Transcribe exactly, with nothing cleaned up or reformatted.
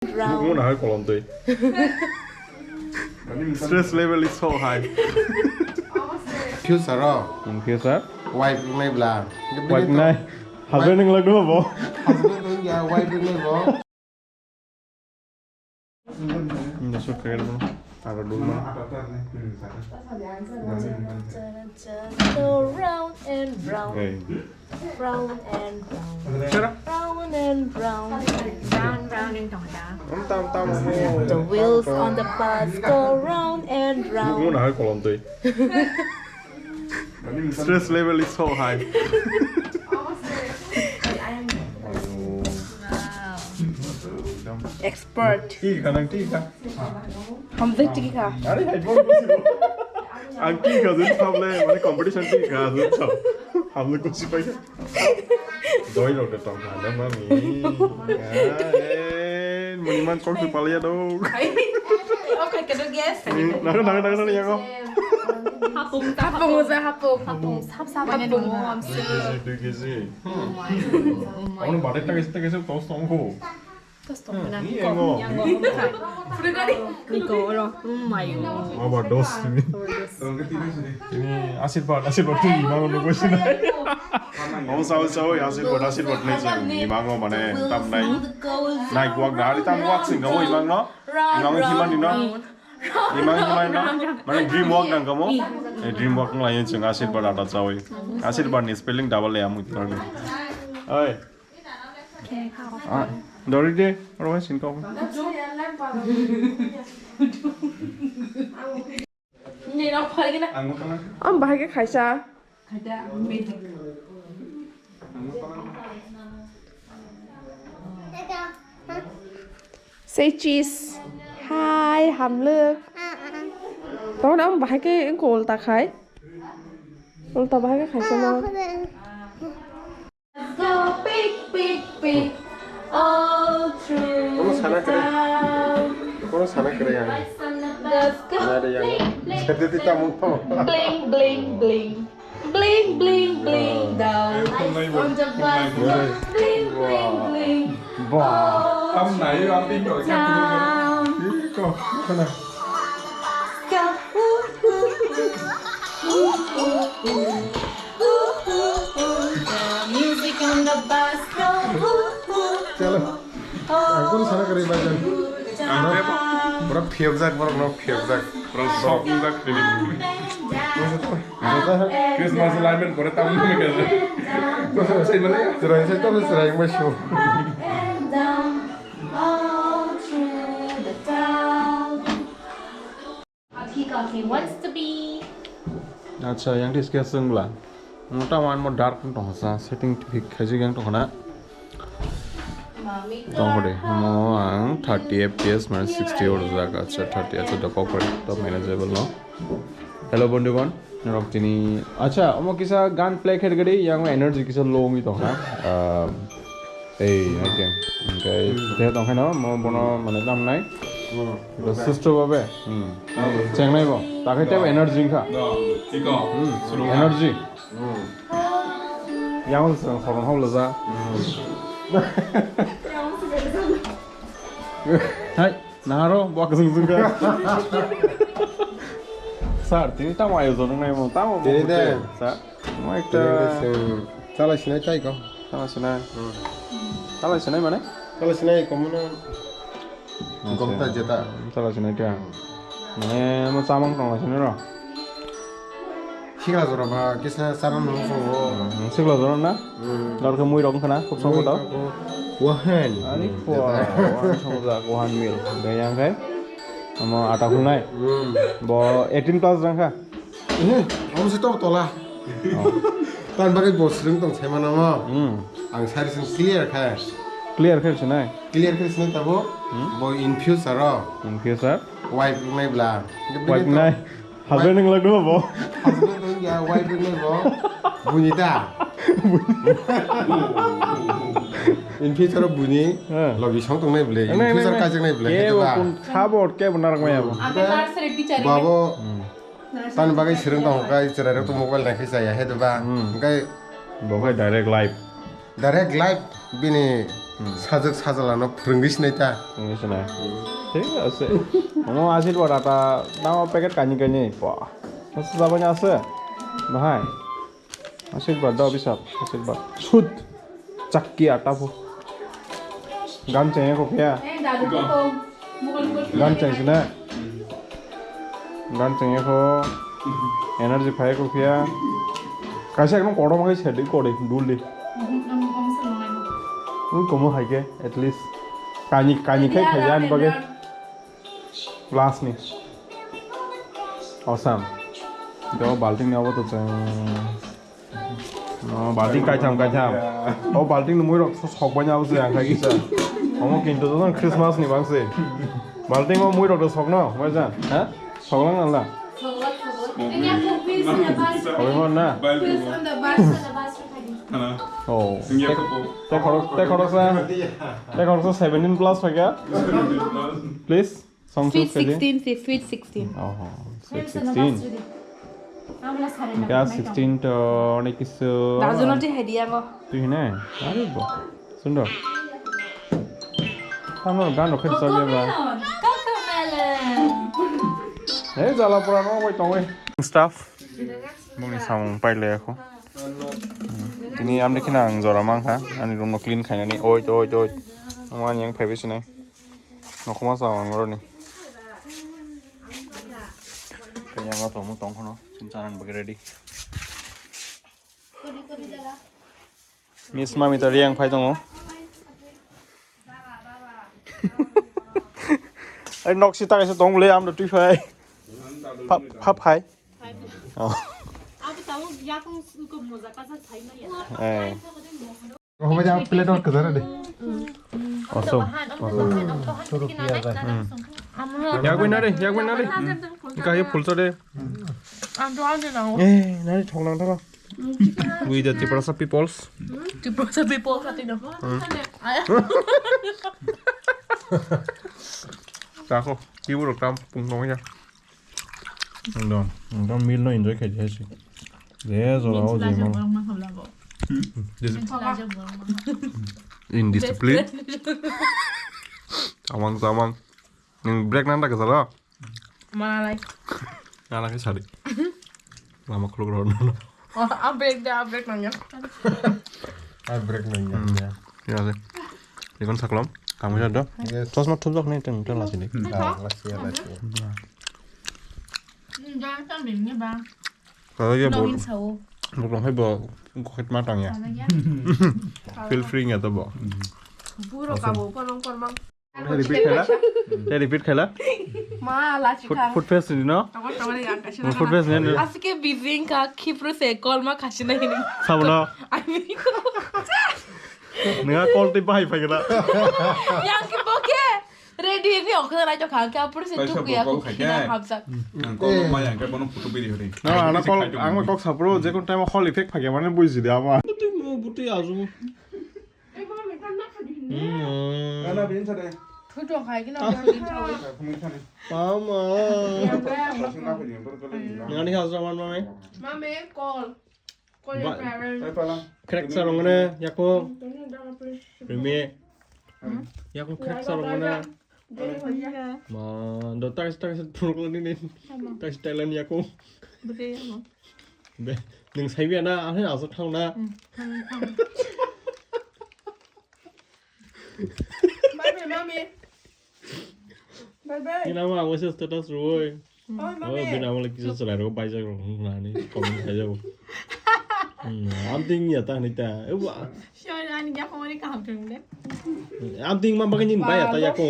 Mungna hai kolom twi. Stress level is so high. Future o. In future. Wife rwnai bla. Wife nai. Husband wng lagno bo. Husband wng ya, wife rwnai bo. Ini so kaya bo. Ada dulu. Go round and round. Hey. Round and round. Round and round. Round, round, round. Tam, tam, tam. The wheels on the bus go round and round. Mungna hai kolom twi. Stress level is so high. Wow. Expert. Twi kha nang, twi kha. Hamjai twi kha. Are, hai bol kusi bo. Ang twi kha jun sable, mane competition twi kha jun sab. Hamle kusi pai. Doi rok de tong kha na mami. Eh, muni man kok tu palia do. Oke, kedo guys. Naga, naga, naga, naga, yago. Hapung, hapung, uza hapung. Hapung, sap, sap, hapung. Dui kg. Ono bade ta kesi, ta kesi, tos tong ko. Tos tong na. Ni engo. Niko, oro. Oh my God. Overdose. Ini asirwad, asirwad tu imang lo kusi na. Om sao sao asirwad, asirwad ni jeng imang lo mane tam nai. Nai guak dari tam guak sing kamu imang no. Imang himan ni no. Imang himan no. Mane dream walk nang kamu. Eh, dream walk nang lain jeng asirwad ada cawi. Asirwad ni spelling double A amu. Oi. Ah, dori de, oro hai sin kok. Ang bahai khe khaisa. Say cheese. Hi, hamlwk. Tamo na bahai khe engko ulta khai. Ulta bahai khe khaisa no. Go pik, pik, pik, all through Kono sana kere. Kono sana kere yang. Ada yang. Seperti tamu. Bling, bling, bling. Bling, bling, bling. Down. Bling, bling, bling. Bah. Am nai am ping ko. Iko, sana. Chalo. Ang kono sana kari bajan. Pura phiyokjak borok no phiyokjak. Pura sok jak tini. Christmas lamen pore tam nang kaya. Sai mana? Serai sai tam serai masuk. He got me wants to be. Acha, yang tis kya sengla. Mota wan mo dark tong sa setting thik khaji yang tong na. Tong kore mo ang thirty F P S mane sixty or jaga acha thirty acha dopo kore to manageable no. Hello bondhugon, norok tini acha omo kisa gan play kher gadi yang energy kisa low mi tong na. Ei, okay. Okay, tei tong khaino mo bono mane tam nai. Bo susto babe. Hmm. Chengnai bo. Takai tei energy kha. Iko. Hmm. Energy. Hmm. Yang serang soron hau laja. Hai, naharo bo kasung sung kha. Sir, tini tamo ayojon nai mo tamo. Tini de. Sir. Mo ekta. Chala sinai tai ko. Chala sinai. Hmm. Chala sinai mane? Chala sinai ko mano. Gomta jeta. Chala sinai ta. Mane mo chamang tong sinai ro. Sikla jora ba kisa chana no so. Sikla jora na? Hmm. Dor ke mui rok khana khub song ko. Wahan. Ani ko. Wahan song ja wahan mil. Gayang kai. Amo ata khulnai. Hmm. Bo eighteen plus jang kha. Eh, amo se to tola. Oh. Tan bagwi bo swrwng tong sai mano mo. Hmm. Ang sari sing clear kha. Clear khe sinai. Clear khe sinai tabo. Hmm? Bo in future o. In future? Wife nai bla. Wife nai. Husband wng lagno bo. Husband wng ya, wife wng bo. Buni ta. In future o buni. Hmm. Logi song tong nai bla. In future kajak nai bla. Ke bo kun sabo ke bo narak maya bo. Ang nursery teacher. Babo. Hmm. Tani bagwi swrwng tong kha, chwrairok to mobile naikhe chaya he doba. Hmm. Hwnkhe bo khai direct live. Direct live bini Hmm. Sajwk sajalano phwrwngwi sinai ta. Phwrwngwi sinai. Thik ase. Omo Ashirwad ata damo packet kainwi kainwi. Ba. Masa jabani ase. Bahai. Ashirwad da bisap. Ashirwad. Sud. Chakki ata pho. Gan chengya ko kya? Gan chengya na? Gan chengya ko. Energy phai ko kya? Kaisa ekdom kotor ma khe sedi kori duli. Ui komo hai khe at least. Kani kani khai khai yan bage. Last ni. Awesome. Jo balting ni obo to cheng. No, balting kaitham, kaitham. O balting ni muirok so-, sok bai ni abo se ang khai kisa. Omo kintu to Christmas ni bang se. Balting o muirok to sok no, mai jan. Ha? Sok lang ala. Sok lang, sok lang. Ini aku quiz on the bus. Sok lang na. Quiz on the bus, on the bus. Oh. Te, te khorok, te khorok sa. Te khorok sa seventeen plus hoy kya? Please. Song Sweet song khe di. Sixteen, sweet, sweet sixteen. Oh, sweet sixteen. Kya sixteen to onek kisu. Dazu no twi hai di yango. Twi hine? Are bo. Sundor. Tamo gan rok khe chabi ba. Cocomelon. Cocomelon. Hey, jala pura no bai tongwi. Staff. Bongni samung paile ako. Tini amde khina ang jora mang kha. Ani room no clean khainani. Oi, oi, oi. Ang ani yang phaibai sinai. Nokhoma sa ang roni. Kanya ma tomo tong khono. Sin chanan bagi ready. Miss Mami to riang phai tongo. Ai nok sita kaisa tong le amda twi phai. Phap phap phai. Oh. Abi tahu yakung suka moza kasa thai na ya. Eh. Oh, baja plate out kazara de. Awesome. Awesome. Yak win na de, yak win na de. Kahi full sa de. Eh, nari thong nang thara. We the Tiprasa peoples. Tiprasa people kati no. Kako, kibu rok tam pung tong ya. Ekdom, ekdom meal no enjoy khai jai si. Je jora o je mang. Indiscipline. Amang samang. Nang break nang tak jala. Mana lai. Nana khe sadi. Lama khuluk rw no. Oh, a break da, a break nang ya. A break nang ya. Hmm. Ya. Ya se. Ikon saklom. Kamu jado. Yes. Chosma thupjak ni teng teng lasi ni. Ah, lasi ya, lasi ya. Hmm, jangan sambil ni bang. Kalau dia bol. Nongin sawo. Bol hai bo. Kokit matang ya. Kalau ya. Feel free ya to bo. Buro kabo, kormang kormang. Repeat khaila. Te repeat khaila. Ma, la chikha. Food, food fest ni no? Tawar, tawar, ya, kaisa. Food fest ni no? Aske bizing ka khipru se call ma khasi na hini. Sabono. Ai mi. Nunga call tei bahai phai gada. Yang ki boke. Ready ni okna rai to kha ke apur se tu kuya ko khina hapsa. Ang call ma yang ke bono photo biri hori. Na, na call ang call sapro je kun time hall effect phai mane buji de ama. Buti mo buti azu. Mama. Nani hazra man mami. Mami, call. Call your parents. Crack sarong ne yako. Rimi. Yako crack sarong ne. Ma, do tak tak turuk ni ni. Tak Thailand yako. Be, nung sai biya na, ahai asok thang na. Bye bye, mami. Bye bye. Ina ma, ang wese status roi. Oh, mami. Oh, bina wala kisa chalai ro, bai jak ro, na ni, comment khai jago. Hmm, am ting ya ta ni ta. Eh, wa. Sure, ani ya ko ni kaham thung de. Am ting ma bagin bai ya ta ya ko.